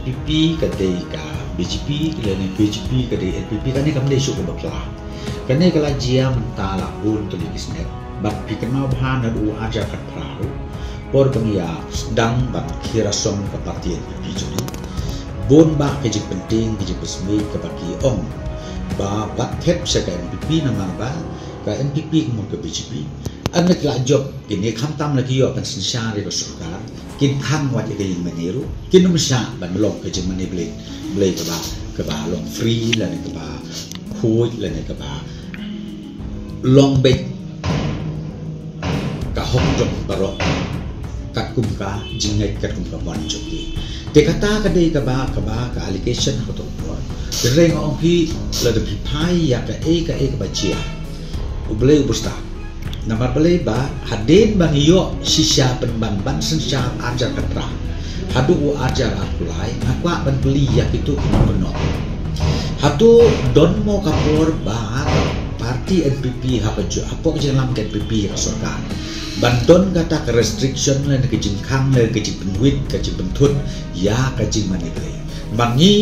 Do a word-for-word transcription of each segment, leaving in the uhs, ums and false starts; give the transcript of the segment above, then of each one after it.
P P ka dei ka B J P, lane B J P ka dei N P P, kane kam dei shuh kaba pla. Kane ka la jia mynta la bun tylli ki snem. Bad phi kynmaw bha naduh u ar hajar khatphra ruh, por ba ngi ïa sdang ban khie rasong ka party N P P jong ngi, bun bah ka jingpynthiah, ka jingpynsmit kaba ki ong ba wat thep sha ka N P P namar ba ka N P P ka mut ka B J P. Hynrei la jop kine, khamtam la ki ïoh ban synshar ïa ka sorkar, kin khang wat ïa ka ïing mane ruh, kin ym shah ban long ka jingmane Blei, Blei kaba, kaba long free lane kaba khuid lane kaba long beit ka hok jong baroh katkum ka jingngeit, katkum ka mon jong ki. Te kata ka dei kaba, kaba ka allegation ha kato ka por. Te hynrei nga ong phi, lada phi phai ïa kaei kaei kaba jia, U Blei u bishar. Namar balei? Ba hadien ba ngi ïoh shisha pynban ban synshar ar hajar khatphra haduh u ar hajar arphew lai, nga kwah ban kylli ïa kito ki nongkynnoh. Hato don mo ka por ba ka party N P P, haba ju, hapoh ka jingïalam ka N P P ïa ka sorkar, ban don kata ka restriction lane ka jingkhang lane ka jingpynwit, ka jingpynthut ïa ka jingmane Blei? Ba ngi,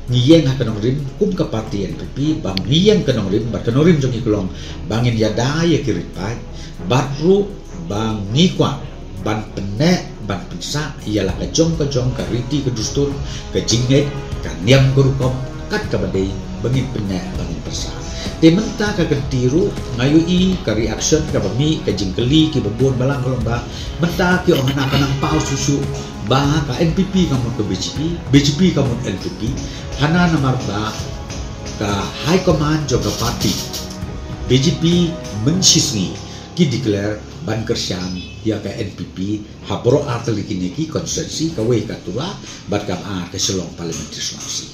ngi ïeng ha ka nongrim kum ka party N P P, ba ngi ïeng ka nongrim, bad ka nongrim jong ngi ka long ba ngin ïada ïa ki riewpaid, bad ruh ba ngi kwah ban pynneh, ban pynsah ïa la ka jong ka jong ka riti ka dustur, ka jingngeit, ka niam ka rukom, kat kaba dei ba ngin pynneh, ba ngin pynsah. Te mynta ka kynti ruh nga ïohi ka reaction kaba mih, ka jingkylli kiba bun balang ka long ba mynta ki ong hana ka nang paw shuh shuh ba ka N P P ka mut ka B J P, B J P ka mut N P P. Hana namar ba ka high command jong ka party B J P mynshisngi ki declare ban kyrshan ïa ka N P P ha baroh ar tylli kine ki constituency, kawei ka Tura bad kaba ar ka Shillong Parliamentary Constituency.